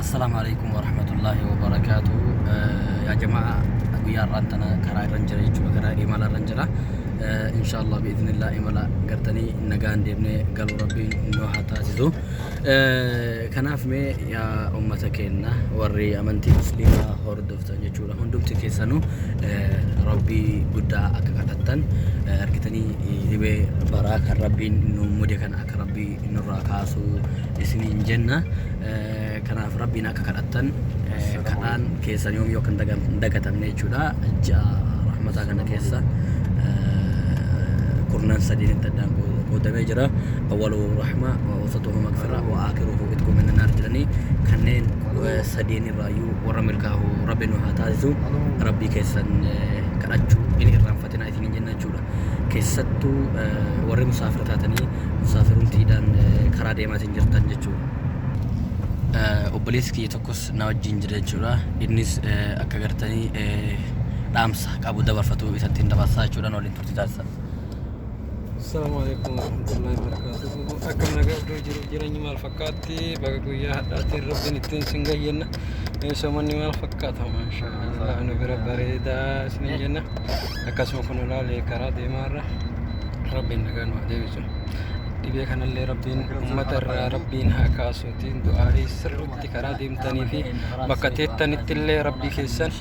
Assalaamu alaikum warahmatullaahi wabarakaatu. Yaa jamaa, guyyaa har'aan tana karaa irran jira jechuudha. Karaa imala irran jira. Inshaallah biiznillah imala gartanii nagaan deemnee galuu Rabbiin nu haa taasisu. Kanaaf mee yaa ummata keenya warri amantii musliimaa hordoftan jechuudha. Hundumti keessanuu Rabbii guddaa akka kadhattan argitanii dhibee baraa kan Rabbiin nu mude kana akka Rabbii nurraa kaasu isiniin jenna. Kanaaf Rabbiin akka kadhattan, kadhaan keessan yoomiyyuu akka hin dagatamne jechuudha. Ji'a rahmataa kana keessa kurnan sadiinitti addaan qoodamee jira. Awwaluhu rahma wa awsatuhu magfira wa aakiruhu itqu minan naar jedhanii, kanneen sadiin irraayyuu warra milkaahu Rabbi nu haa taasisu. Rabbii keessan kadhachuu hin irraanfatinaa isiniin jenna jechuudha. Keessattuu warri musaafira taatanii musaafirumtiidhaan karaa deemaatiin jirtan jechuudha. Obboleessi kiyya tokkos na wajjin jira jechuudha. Innis akka gartanii dhaamsa qabu dabarfatu isatti hin dabarsaa jechuudhaan waliin turtii taasisa. Assalamu alaikum warahmatullahi wabarakatuh. Akkam nagaa iddoo jiruuf jireenyi maal fakkaatti? Baga guyyaa hadhaatiin Rabbiin ittiin sin gayyenna. Soomanni maal fakkaata? Maashaallah, nu bira bareedaa isin jenna. Akkasuma kun ilaalee karaa deemaarra Rabbiin nagaa nu haa deebisu. Dhibee kanallee Rabbiin uummata irraa Rabbiin haa kaasuutiin du'aarii sirriitti karaa deemtanii fi bakka teettanitti illee Rabbii keessan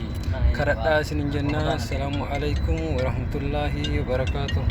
kadhadhaa isin jenna. Assalaamu alaikum warahmatullaahi wabarakaatuh.